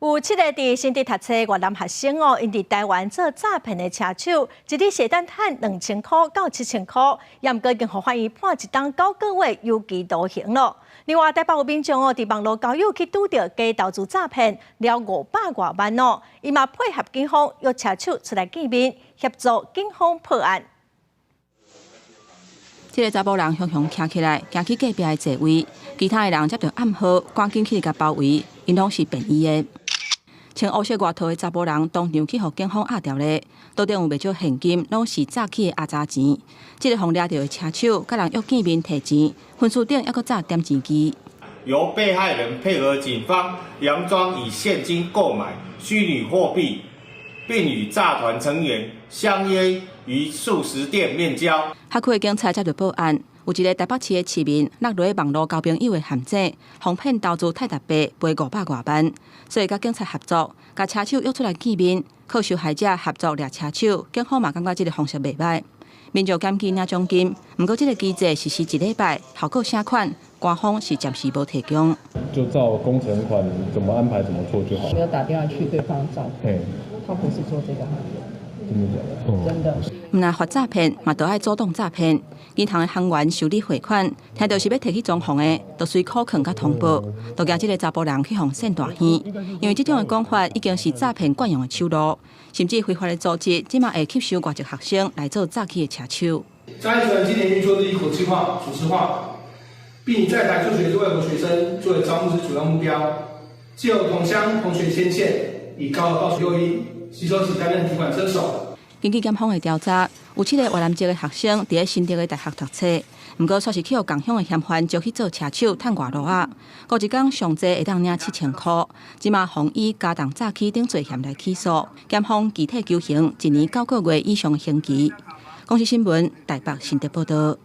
有七个佇新竹讀冊越南學生哦，𪜶佇台灣做詐騙的車手，一日會當趁2000箍到7000箍，也毋過已經予法院判一冬九個月有期徒刑咯。另外，台北有民眾哦，佇網路交友去拄著假投資詐騙，了五百外萬哦，伊嘛配合警方約車手出來見面，協助警方破案。這个查埔人雄雄徛起來，行去隔壁的座位，其他的人接著暗號，趕緊去共包圍，𪜶攏是便衣的。穿烏色外套的查埔人當場去予警方押牢咧，桌頂有袂少現金，攏是詐欺的阿雜錢。這个予掠著的車手，共人約見面提錢，分書頂猶閣紮點錢機。由被害人配合警方，佯裝以現金購買虛擬貨幣，並與詐團成員相約於速食店面交。轄區的警察接著報案，有一个台北市的市民落入網路交朋友的陷阱，予騙投資泰達幣賠五百外萬，所以佮警察合作，共車手約出來見面，靠受害者合作掠車手，警方嘛感覺這个方式袂䆀。民眾檢舉領獎金，毋過這个機制實施一禮拜，效果啥款？官方是暫時無提供。就照工程款怎麼安排怎麼做就好。沒有打電話去對方找，他不是做這個行業。真的假的？真的。毋但發詐騙，嘛都愛主動詐騙。銀行的行員受理匯款，聽著是欲提去裝潢的，就隨口囥佮通報，就驚這个查埔人去予騙大耳。因為這種的講法已經是詐騙慣用的手路，甚至非法的組織，這馬會吸收外籍學生來做詐欺的車手。詐騙集團今年運作日益國際化、組織化，並以在台就學之外國學生作為招募之主要目標，藉由同鄉同學牽線，以高額報酬誘因，吸收其擔任提款車手。根據檢方的調查，有七个越南籍的學生佇咧新竹的大學讀冊，毋過煞是去予仝鄉的嫌犯招去做車手，趁外勞仔。過一工上濟會當領7000箍，這馬予以加重詐欺等罪嫌來起訴，檢方擬提求刑一年九個月以上的刑期。公視新聞台北新竹報導。